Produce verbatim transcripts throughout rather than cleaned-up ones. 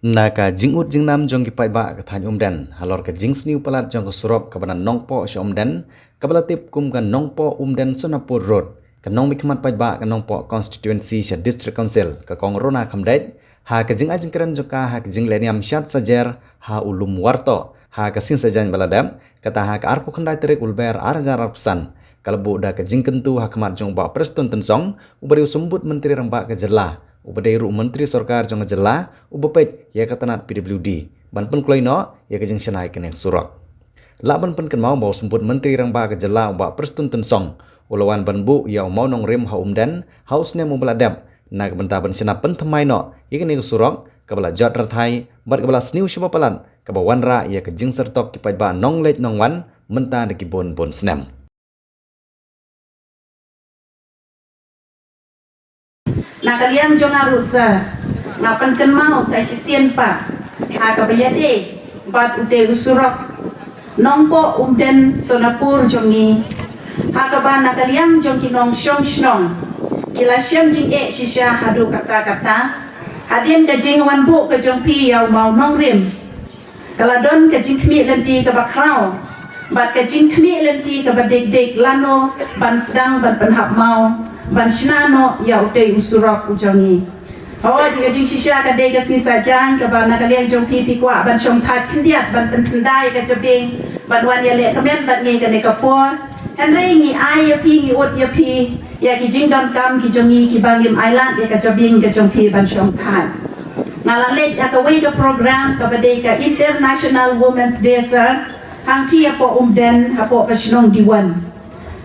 Na ka jingud jingnam jong ki paidbah ka thaiñ Umden halor ka jingsniew palat jong ka surok kaba na Nongpoh sha Umden, kaba la tip kum ka Nongpoh Umden Sonapur Road, ka nongmihkhmat paidbah ka Nongpoh Constituency sha District Council, ka Kong Rona Khymdeit, ha ka jingai jingkren jong ka ha ka jinglehniam shad sajer ha u Lum Wartoh ha ka sngi Saitjaiñ ba la dep, kata ha ka arphew khyndai tarik u Lber ar hajar arphew san, ka la buh da ka jingkyntu ha khmat jong u Bah Prestone Tynsong, uba dei u Symbud Myntri Rangbah ka jylla, uba dei ruh u Myntri Sorkar jong ka jylla, uba peit ïa ka tnat P W D, ban pynkloi noh ïa ka jingshna ïa kane ka surok. Lah ban pynkynmaw ba u Symbud Myntri Rangbah ka jylla u Bah Prestone Tynsong u la wan ban buh ïa u mawnongrim ha Umden ha u snem uba la dep, na ka bynta ban shna pynthymmai noh ïa kane ka surok kaba la jot rathai bad kaba la sniew shibun palat, kaba wanrah ïa ka jingsyrtok ki paidbah nongleit nongwan mynta da ki bun bun snem. Na ka liang jong nga ruh sa, nga pynkynmaw sa shisien pat ha kaba ïadei bad utei u surok Nongpoh Umden Sonapur jong ngi, ha kaba na ka liang jong ki nongshong shnong ki la shem jingeh shisha haduh katta katta hadien ka jingwan buh ka jong phi ïa u mawnongrim. Ka la don ka jingkhmih lynti kaba khraw bad ka jingkhmih lynti kaba dik dik lano ban sdang ban pynhap maw ban shna noh ïa utei u surok u jong ngi. Hooid, ka jingshisha ka dei ka sngi Saitjaiñ kaba na ka liang jong phi phi kwah ban shongthait khyndiat ban pynthyndai ka jabieng ban wan ïaleh kmen bad ngi kane ka por. Hynrei ngi ai ïa phi, ngi ud ïa phi ïa ki jingdonkam ki jong ngi kiba ngim ailad ïa ka jabieng ka jong phi ban shongthait. Nga la leit ha kawei ka program kaba dei ka International Women's Day, sir, hangtei hapoh Umden, hapoh ka shnong Diwan.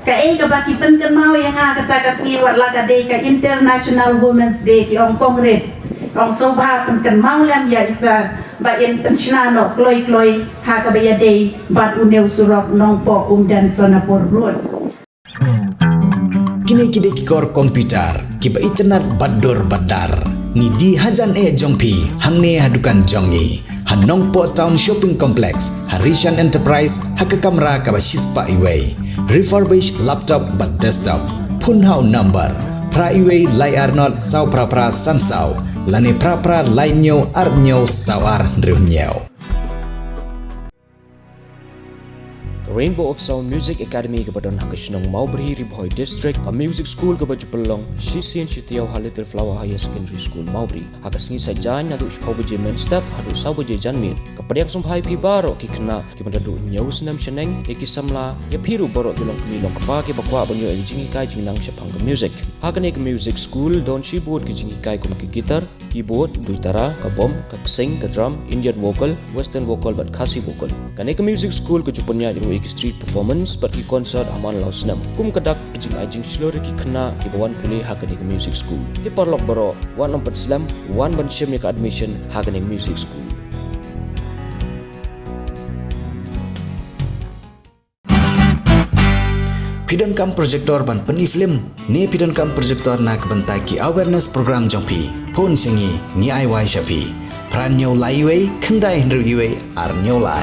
Kaei kaba ki pynkynmaw ïa nga kata ka sngi, wat la ka dei ka International Women's Day, ki ong, "Kong Rit, ong sngewbha pynkynmaw lem ïa i sir ba in pynshna noh kloi kloi ha kaba ïadei bad une u surok Nongpoh Umden Sonapur Road." Kine ki dei ki kor computer kiba itynnad bad dur bad dar. Ngi die hajan eh jong phi hangne ha dukan jong ngi, ha Nongpoh Town Shopping Complex, ha Rishan Enterprise, ha ka kamra kaba shispah iwei. Refurbish laptop bad desktop. Phone ha u number phra iwei lai ar nod saw phra phra san saw lane phra phra lai hynñiew ar hynñiew saw ar hynriew hynñiew. Ka Rainbow of Sound Music Academy kaba don ha ka shnong Mawbri, Ri Bhoi District, ka music school kaba ju pynlong shisien shi taïew ha Little Flower Higher Secondary School, Mawbri, ha ka sngi Saitjaiñ, naduh shiphew baje mynstep haduh saw baje janmiet. Ka pdiang sngewbha ïa phi baroh ki khynnah kiba naduh hynñiew snem shaneng, ïa ki samla, ïa phi ruh baroh ki longkmie longkpa kiba kwah ban ïoh ïa ka jinghikai jingnang shaphang ka music. Ha kane ka music school don shibun ki jinghikai kum ka guitar, keyboard, duitara, ka bom, ka ksing, ka drum, Indian vocal, western vocal bad Khasi vocal. Kane ka music school ka ju pynïaid ruh ïa ki street performance bad ki concert ha man la u snem. Kum ka dak, ka jingai jingshlur ïa ki khynnah kiba wan pule ha kane ka music school. Te paralok baroh, wat nym pynslem, wan ban shim ïa ka admission ha kane ka music school. Phi donkam projector ban pyni film ne phi donkam projector na ka bynta ki awareness program jong phi? Phone sha ngi, ngi ai wai sha phi. Phra hynñiew lai iwei khyndai hynriew iwei ar hynñiew lai.